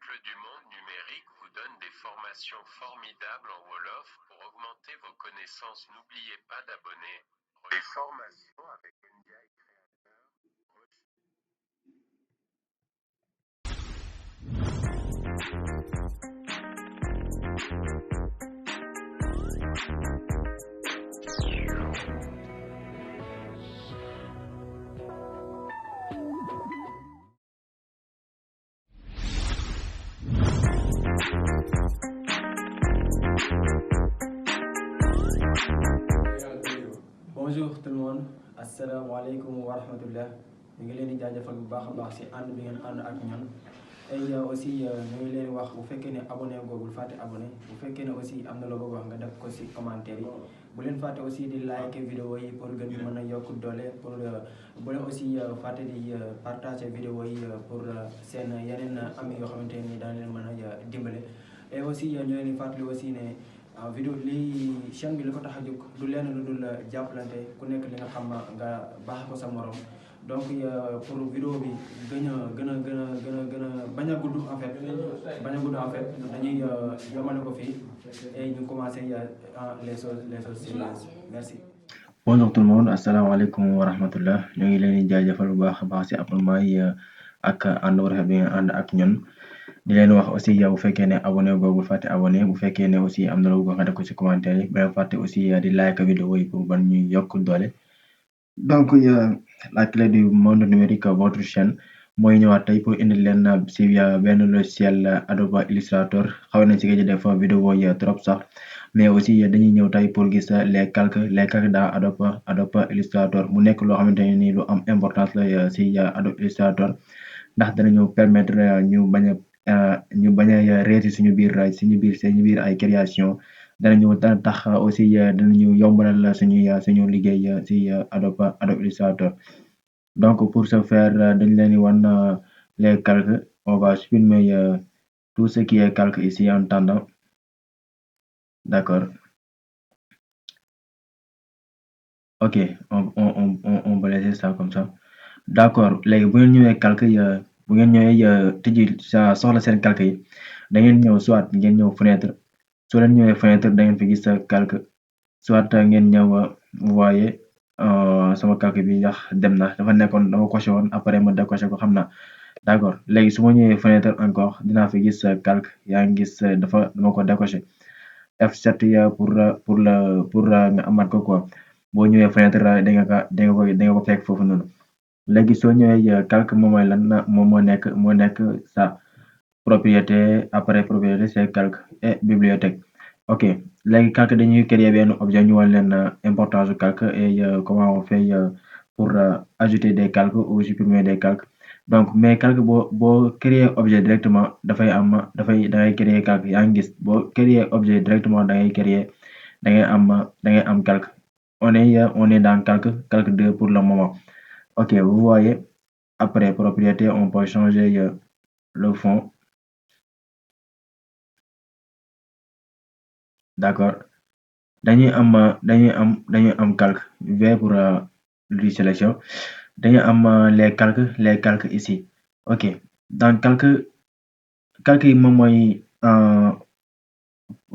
Cercle du monde numérique vous donne des formations formidables en Wolof pour augmenter vos connaissances. N'oubliez pas d'abonner. Les formations avec NDI Créateur. Bonjour tout le monde, asalaamaaleykum wa rahmatullah. ñu ngi leen di jaajëfal bu baax a baax si ànd bi ngeen ànd ak ñun et aussi ñu ngi leen wax bu fekkee ne abonné googul fàtte abonné bu fekkee ne aussi am na loo bëgg wax nga def ko si commentaire yi bu leen fàtte aussi di like vidéo yi pour gën ñu mën a yokk doole pour bu leen aussi fàtte di partager vidéo yi pour seen yeneen ami yoo xamante ni daan leen mën a dimbale et aussi ñu leen di fàttali aussi ne vidéo lii chaîne bi li ko tax a jóg du lenn lu dul jàppalante ku nekk li nga xam nga baax ko sa morom donc pour vidéo bi gën a bañ a gudd en fait dañuy yomale ko fii et ñu commencé les choses sérieuses merci. Bonjour tout le monde, asalaamaaleykum wa rahmatullah. ñu ngi leen di jaajëfal bu baax a baax si abonnement yi ak ànd bu rafet bi ngeen ànd ak ñun. di leen wax aussi yow bu fekkee ne abonné boobu fàtte abonné bu fekkee ne aussi am na lu nga def ko ci commentaire yi bu leen fàtte aussi di like vidéo yi pour ban ñuy yokk doole. donc la clé du monde numérique votre chaîne mooy ñëwaat tey pour indi leen si benn logiciel Adobe Illustrator xaw nañ si gëj def vidéo yi trop sax mais aussi dañuy ñëw tey pour gis les calques dans Adobe Illustrator mu nekk loo xamante ne nii lu am importance la si Adobe Illustrator ndax danañu permettre ñu bañ a réussir suñu biir ay création dana tax aussi danañu yombalal suñu liggéey ci Adobe Illustrator. Donc pour ce faire dañ leen di wan les calques. On va supprimer tout ce qui est calque ici en attendant. D'accord. Ok, on va laisser ça comme ça. D'accord, léegi bu ngeen ñëwee calque bu ngeen ñëwee tijji soxla seen calque yi da ngeen ñëw soit ngeen ñëw fenêtre soo leen ñëwee fenêtre da ngeen fi gis calque soit ngeen ñëw voyez sama calque bi ndax dem na dafa nekkoon dama coché woon après ma décoché ko xam naa d'accord léegi su ma ñëwee fenêtre encore dinaa fi gis calque yaa ngi gis dama ko décoché F7 pour nga amaat ko quoi boo ñëwee fenêtre da nga ko fekk foofu noonu. léegi soo ñëwee calque moom mooy lan moo nekk sa propriété après propriété c'est calque et bibliothèque. ok léegi calque dañuy créer benn objet ñu wan leen importance du calque et comment on fait pour ajouter des calques ou supprimer des calques. donc mais calque boo créer objet directement da ngay créer calque yaa ngi gis boo créer objet directement da ngay am calque on est dans calque 2 pour le moment. Ok, vous voyez, après propriété, on peut changer le fond. D'accord. dañuy am calque V pour du sélection dañuy am les calques ici. Ok, dans calque yi moom mooy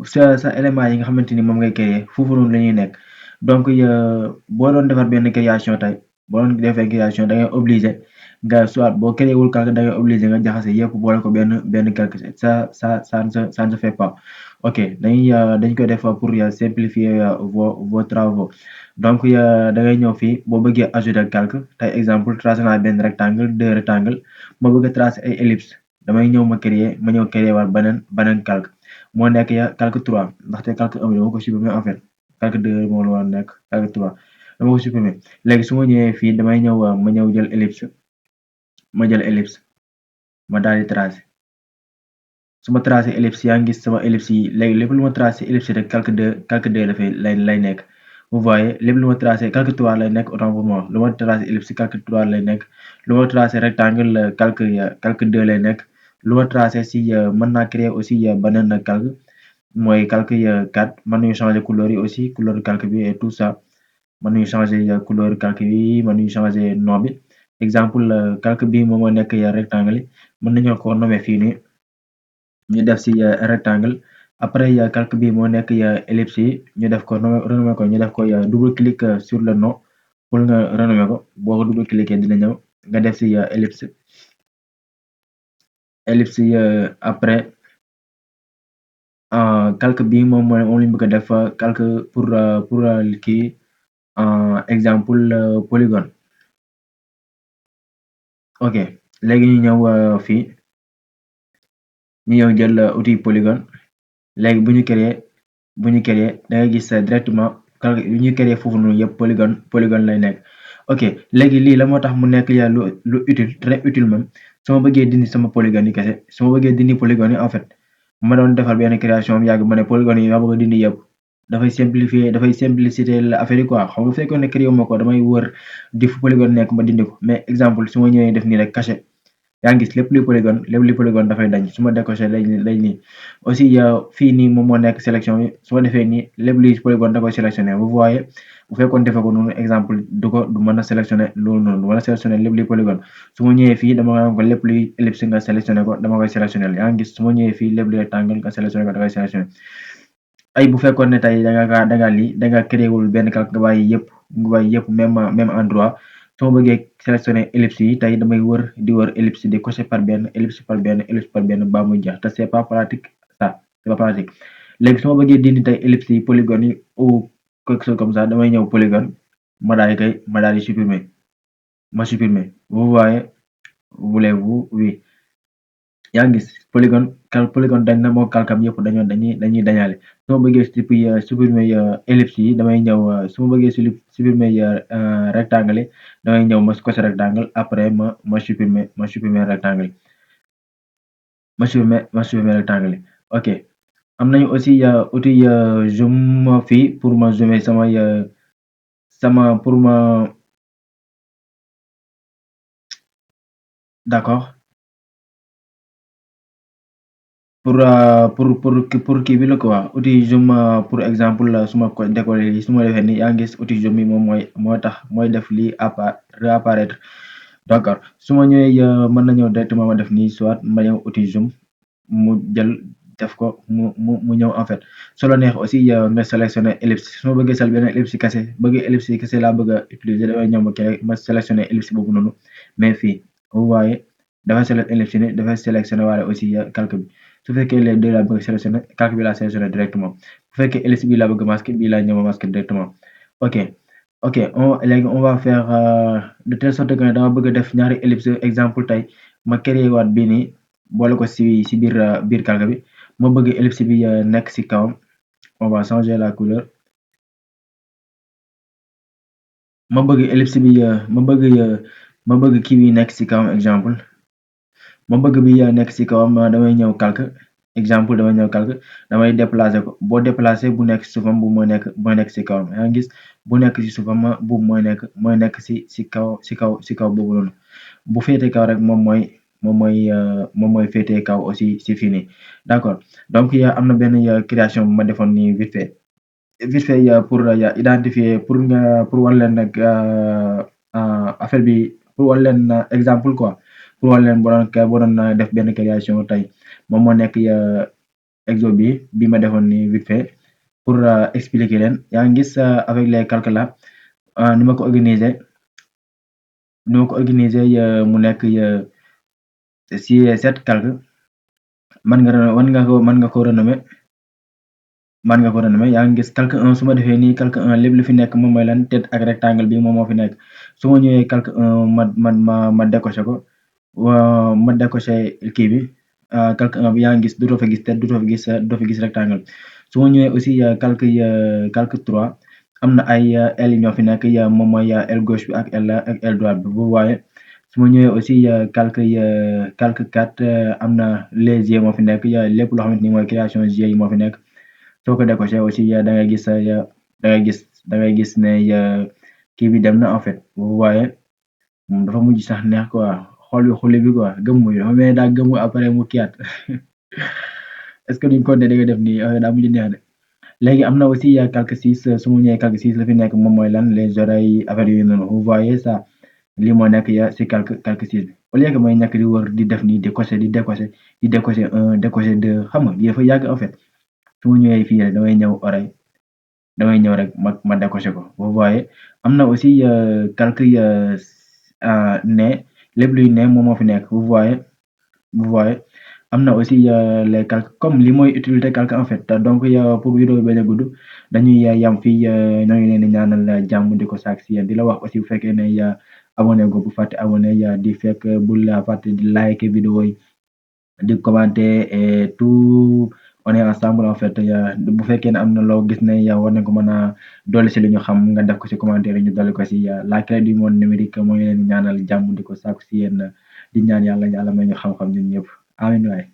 sa élément yi nga xamante ni moom ngay créer foofu noonu la ñuy nekk donc boo doon defar benn création tey boo doon defee création da ngay obligé nga soit boo créé wul calque da ngay obligé nga jaxase yëpp boole ko benn calque ça ne se fait pas. ok dañ ko def pour simplifier vos travaux donc da ngay ñëw fii boo bëggee ajouter calque tey exemple tracé naa benn rectangle 2 rectangle ma bëgg a tracer ay ellipse damay ñëw ma créer waat beneen calque moo nekk calque 3 ndaxte calque 1 bi dama ko supprimer en fait calque 2 moo la war a nekk calque 3 dama ko supprimer léegi su ma ñëwee fii damay ñëw ma jël ellipse ma daal di tracer su ma tracer ellipse yaa ngi gis sama ellipse yi léegi lépp lu ma tracer ellipse rek calque 2 lay nekk vous voyez lépp lu ma tracer calque 3 lay nekk autant pour moi lu ma tracer ellipse calque 3 lay nekk lu ma tracer rectangle calque 2 lay nekk lu ma tracer si mën naa créer aussi beneen calque mooy calque 4 mën nañu changer couleur yi aussi couleur calque bi et tout ça mën nañu changer couleur calque bi mën nañu changer nom bi exemple calque bi moom moo nekk rectangle yi mën nañu ko nommer fii nii ñu def si rectangle après calque bi moo nekk ellipse yi ñu def ko renommer ko ñu def ko double clic sur le nom pour nga renommer ko boo ko double cliquer dina ñëw nga def si ellipse après calque bi moom lañ bëgg a def calque pour kii exemple polygone. Ok léegi ñu ñëw fii ñu ñëw jël outil polygone léegi bu ñu créer da ngay gis directement calque yu ñu créer foofu noonu yëpp polygone lay nekk. Ok léegi lii la moo tax mu nekk lu utile très utile même su ma bëggee dindi sama polygone yi kese su ma bëggee dindi polygone yi en fait ma doon defar benn création am yàgg ma ne polygone yi ma bëgg a dindi yëpp dafay simplicité affaire yi quoi xam nga fekkoon ne créé ma ko damay wër di fu polygone nekk ma dindi ko mais exemple su ma ñëwee def nii rek caché yaa ngi gis lépp luy polygone dafay dañ su ma décoché lay nii aussi fii nii moom moo nekk sélection bi su ma defee nii lépp luy polygone da koy sélectionné vous voyez bu fekkoon defee ko noonu exemple du mën a sélectionné loolu noonu du mën a sélectionné lépp luy polygone su ma ñëwee fii dama naan ko lépp luy ellipse nga sélectionné ko dama koy sélectionné yaa ngi gis su ma ñëwee fii lépp luy rectangle nga sélectionné ko da koy sélectionné ay bu fekkoon ne tey da nga créé wul benn calque nga bàyyi yëpp même endroit su ma bëggee sélectionné ellipse yi tey damay wër di wër ellipse di coché par benn ellipse par benn ba muy jeex te c'est pas pratique ça c'est pas pratique léegi su ma bëggee dindi tey ellipse yi polygone yi ou quelque chose comme ça damay ñëw polygone ma daal di supprimer vous voulez-vous oui yaa ngi gis polygone dañ na moo calcam yëpp dañuy dañaale su ma bëggee supprimer ellipse yi damay ñëw su ma bëggee supprimer rectangle yi damay ñëw ma coché rectangle après ma supprimer rectangle yi ma supprimer rectangle yi ok am nañu aussi outil zoom fii pour ma zoomer pour ma d'accord pour kii bi la quoi outil zoom pour exemple su ma ko décoller yi su ma defee nii yaa ngi gis outil zoom bi moom mooy def lii réapparaître d'accord su ma ñëwee mën na ñëw directement ma def nii soit ma ñëw outil zoom mu jël def ko mu ñëw en fait su la neex aussi nga sélectionné ellipse su ma bëggee benn ellipse kese laa bëgg a utiliser damay ñëw ma sélectionné ellipse boobu noonu mais fii vous voyez dafay sélectionné waale aussi calque bi su fekkee les deux laa bëgg sélectionné calque bi laa sélectionné directement bu fekkee ellipse bi laa bëgg masqué bii laa ñëw ma masqué directement ok léegi on va faire de telle sorte que dama bëgg a def ñaari ellipse exemple tey ma créé waat bii nii boole ko si biir calque bi ma bëgg ellipse bi nekk si kawam on va changer la couleur ma bëgg ellipse bi ma bëgg kii bi nekk si kawam exemple ma bëgg bi nekk si kawam damay ñëw calque exemple damay déplacer ko boo déplacer bu nekk si suufam bu mooy nekk si kawam yaa ngi gis bu nekk si suufam bu mooy nekk si kaw boobu noonu bu féete kaw rek moom mooy féete kaw aussi si fii nii d'accord donc am na benn création bu ma defoon nii vite fait pour identifier pour wan leen nag affaire bi pour wan leen exemple quoi pour wan leen boo doon def benn création tey moom moo nekk exo bi ma defoon nii vite fait pour expliquer leen yaa ngi gis avec les calques là ni ma ko organiser mu nekk si 7 calques mën nga ko renommer yaa ngi gis calque 1 su ma defee nii calque 1 lépp lu fi nekk moom mooy lan tête ak rectangle bi moom moo fi nekk su ma ñëwee calque 1 ma décoché ko ma décoché kii bi calque 1 bi yaa ngi gis dootoo fa gis tête dootoo fa gis rectangle su ma ñëwee aussi calque 3 am na ay aile ñoo fi nekk moom mooy aile gauche bi ak aile droite bi vous voyez su ma ñëwee aussi calque 4 am na les yeux moo fi nekk lépp loo xamante ni mooy création yeux yi moo fi nekk soo ko décoché aussi da ngay gis ne kii bi dem na en fait vous voyez moom dafa mujj sax neex quoi xol bi quoi gëmmu dafa mel daa gëmmu après mu kiyaat est-ce que duñ ko da nga def nii daa mujj neex de léegi am na aussi calque 6 su ma ñëwee calque 6 la fi nekk moom mooy lan les oreilles affaire yooyu noonu vous voyez ça lii moo nekk si calque 6 bi au lieu que may ñàkk di wër di def nii di décoché 1 décoché 2 xam nga lii dafa yàgg en fait su ma ñëwee fii rek damay ñëw rek ma décoché ko vous voyez am na aussi calque ne lépp luy ne moom moo fi nekk vous voyez am na aussi les calques comme li mooy utilité calque en fait donc pour vidéo bi bañ a gudd dañuy yam fii ñoo ngi leen di ñaanal jàmm di ko saak si yéen di la wax aussi bu fekkee ne abonné go bu fàtte abonné di fekk bul fàtte di like vidéo yi di commenter et tout on est ensemble en fait bu fekkee ne am na loo gis ne war nañ ko mën a dolli si li ñu xam nga def ko si commentaire yi ñu dolli ko si la clé du monde numérique moo ngi leen di ñaanal jàmm di ko sàkku si yéen di ñaan yàlla may ñu xam-xam ñun ñëpp amiin waay